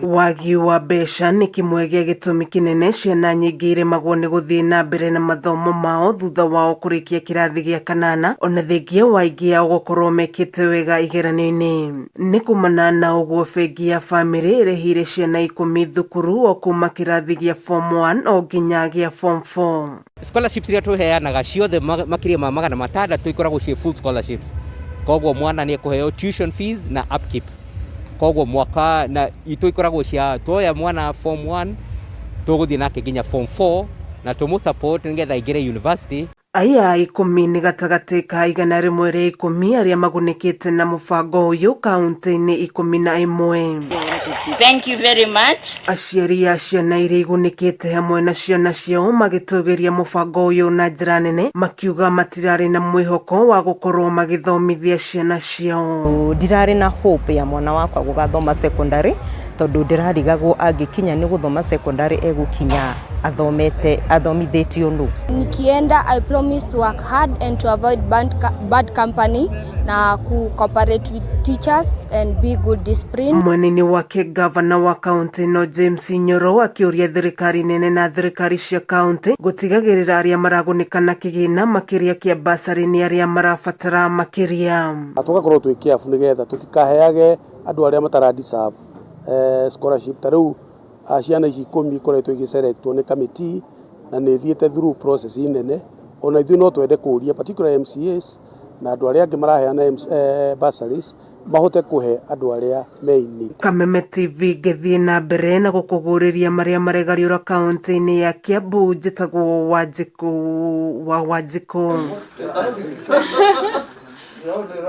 Wagi wa mbeca nĩ kĩmwe gĩa gĩtũmi kĩnene ciana nyingĩ iremagwo nĩ gũthiĩ na mbere na mathomo mao thutha wao kũrĩkia kĩrathi gĩa kanana, ona thengia wa aingĩ ao gũkorwo mekĩte wega igeranio-inĩ. Nĩ kumana na ũguo bengi ya bamĩrĩ ĩrĩhĩire ciana 10 thukuru o kuma kĩrathi gĩa form 1 o nginya gĩa form 4. Scholarships iria tũheanaga ciothe makĩria ma 600 ikoragwo ciĩ full scholarships, koguo mwana nĩ ekũheo tuition fees na upkeep. Koguo mwaka na itũ ikoragwo cia tuoya mwana form 1, tũgũthiĩ nake nginya form 4 na tũmũ support nĩgetha aingĩre university. Aya 10 nĩ gatagatĩ ka 110 arĩa magunĩkĩte na mũbango ũyũ kaunti-inĩ 11. Thank you very much. Aciari a ciana iria igunĩkĩte hamwe na ciana ciao magĩtũgĩria mũbango ũyũ na njĩra nene, makiuga matirarĩ na mwĩhoko wa gũkorwo magĩthomithia ciana ciao. Ndirarĩ na hope ya mwana wakwa gũgathoma secondary, tondũ ndĩrarigagwo angĩkinya nĩ gũthoma secondary egũkinya athomete athomithĩtio nũ. Nikienda, I promise to work hard and to avoid bad company na ku cooperate with teachers and be good discipline. Mwena-inĩ wake, gavana wa kaunti no James Nyoro akĩũria thirikari nene na thirikari cia kaunti gũtigagĩrĩra arĩa maragunĩka na kĩgĩna makĩria kĩa basarĩ nĩ arĩa marabatara makĩria. Tũgakorwo twĩ careful nĩgetha tũtikaheage andũ arĩa matara deserve scholarship. Ta rĩu ciana ici 10 ikoretwo igĩselectwo nĩ committee na nĩ ithiĩte through process nene. Ona ithuĩ no twende kũria particular MCAs na andũ arĩa angĩ maraheana bursaries mahote kũhe andũ arĩa me in need. Kameme TV ngĩthiĩ na mbere na gũkũgũrĩria marĩa maregariũra kaunti-inĩ ya Kiambu, njĩtagwo Wanjikũ wa Wanjikũ.